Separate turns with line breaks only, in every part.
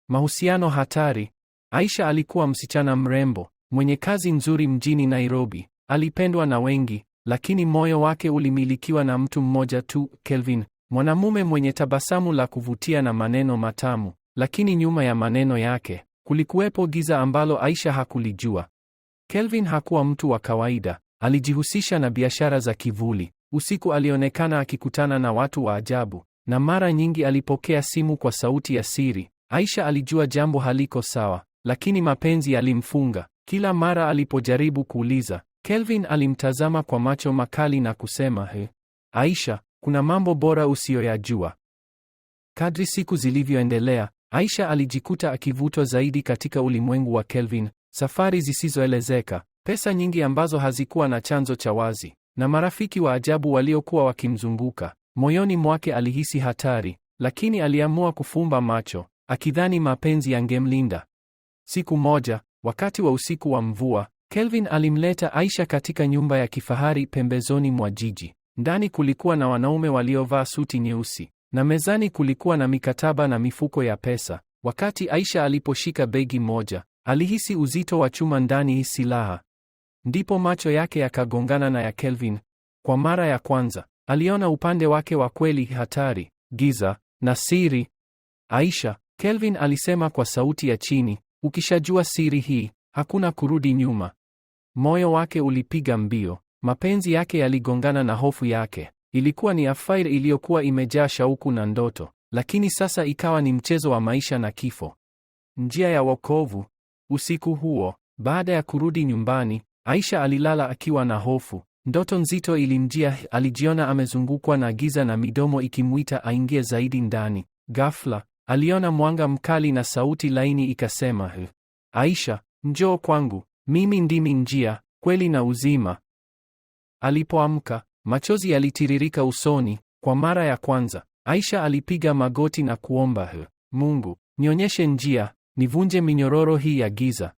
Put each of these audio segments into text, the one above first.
Mahusiano hatari. Aisha alikuwa msichana mrembo, mwenye kazi nzuri mjini Nairobi. Alipendwa na wengi, lakini moyo wake ulimilikiwa na mtu mmoja tu, Kelvin, mwanamume mwenye tabasamu la kuvutia na maneno matamu. Lakini nyuma ya maneno yake kulikuwepo giza ambalo Aisha hakulijua. Kelvin hakuwa mtu wa kawaida. Alijihusisha na biashara za kivuli. Usiku alionekana akikutana na watu wa ajabu, na mara nyingi alipokea simu kwa sauti ya siri. Aisha alijua jambo haliko sawa, lakini mapenzi yalimfunga. Kila mara alipojaribu kuuliza, Kelvin alimtazama kwa macho makali na kusema, "He, Aisha, kuna mambo bora usiyoyajua." Kadri siku zilivyoendelea, Aisha alijikuta akivutwa zaidi katika ulimwengu wa Kelvin, safari zisizoelezeka, pesa nyingi ambazo hazikuwa na chanzo cha wazi, na marafiki wa ajabu waliokuwa wakimzunguka. Moyoni mwake alihisi hatari, lakini aliamua kufumba macho, akidhani mapenzi yangemlinda. Siku moja, wakati wa usiku wa mvua, Kelvin alimleta Aisha katika nyumba ya kifahari pembezoni mwa jiji. Ndani kulikuwa na wanaume waliovaa suti nyeusi na mezani kulikuwa na mikataba na mifuko ya pesa. Wakati Aisha aliposhika begi moja, alihisi uzito wa chuma ndani, silaha. Ndipo macho yake yakagongana na ya Kelvin. Kwa mara ya kwanza, aliona upande wake wa kweli, hatari, giza na siri. Aisha, Kelvin alisema kwa sauti ya chini, ukishajua siri hii, hakuna kurudi nyuma. Moyo wake ulipiga mbio, mapenzi yake yaligongana na hofu yake. Ilikuwa ni affair iliyokuwa imejaa shauku na ndoto, lakini sasa ikawa ni mchezo wa maisha na kifo. Njia ya wokovu. Usiku huo, baada ya kurudi nyumbani, Aisha alilala akiwa na hofu. Ndoto nzito ilimjia, alijiona amezungukwa na giza na midomo ikimwita aingie zaidi ndani. Ghafla, aliona mwanga mkali na sauti laini ikasema, Aisha, njoo kwangu, mimi ndimi njia, kweli na uzima. Alipoamka, machozi yalitiririka usoni. Kwa mara ya kwanza, Aisha alipiga magoti na kuomba, Mungu, nionyeshe njia, nivunje minyororo hii ya giza.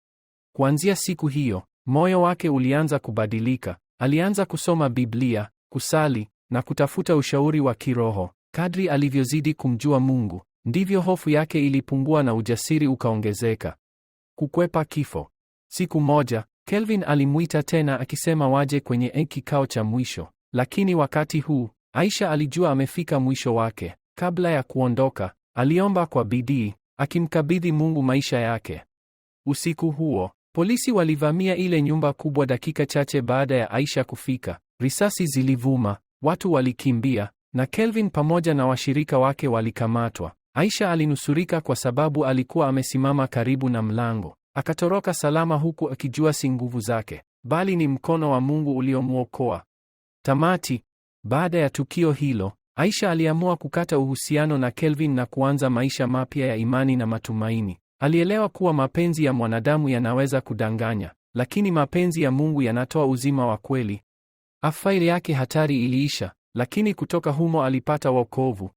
Kuanzia siku hiyo, moyo wake ulianza kubadilika. Alianza kusoma Biblia, kusali na kutafuta ushauri wa kiroho. Kadri alivyozidi kumjua Mungu, ndivyo hofu yake ilipungua na ujasiri ukaongezeka. Kukwepa kifo. Siku moja, Kelvin alimwita tena akisema waje kwenye kikao cha mwisho. Lakini wakati huu, Aisha alijua amefika mwisho wake. Kabla ya kuondoka, aliomba kwa bidii, akimkabidhi Mungu maisha yake. Usiku huo, polisi walivamia ile nyumba kubwa dakika chache baada ya Aisha kufika. Risasi zilivuma, watu walikimbia, na Kelvin pamoja na washirika wake walikamatwa. Aisha alinusurika kwa sababu alikuwa amesimama karibu na mlango. Akatoroka salama huku akijua si nguvu zake, bali ni mkono wa Mungu uliomwokoa. Tamati. Baada ya tukio hilo, Aisha aliamua kukata uhusiano na Kelvin na kuanza maisha mapya ya imani na matumaini. Alielewa kuwa mapenzi ya mwanadamu yanaweza kudanganya, lakini mapenzi ya Mungu yanatoa uzima wa kweli. Afaili yake hatari iliisha, lakini kutoka humo alipata wokovu.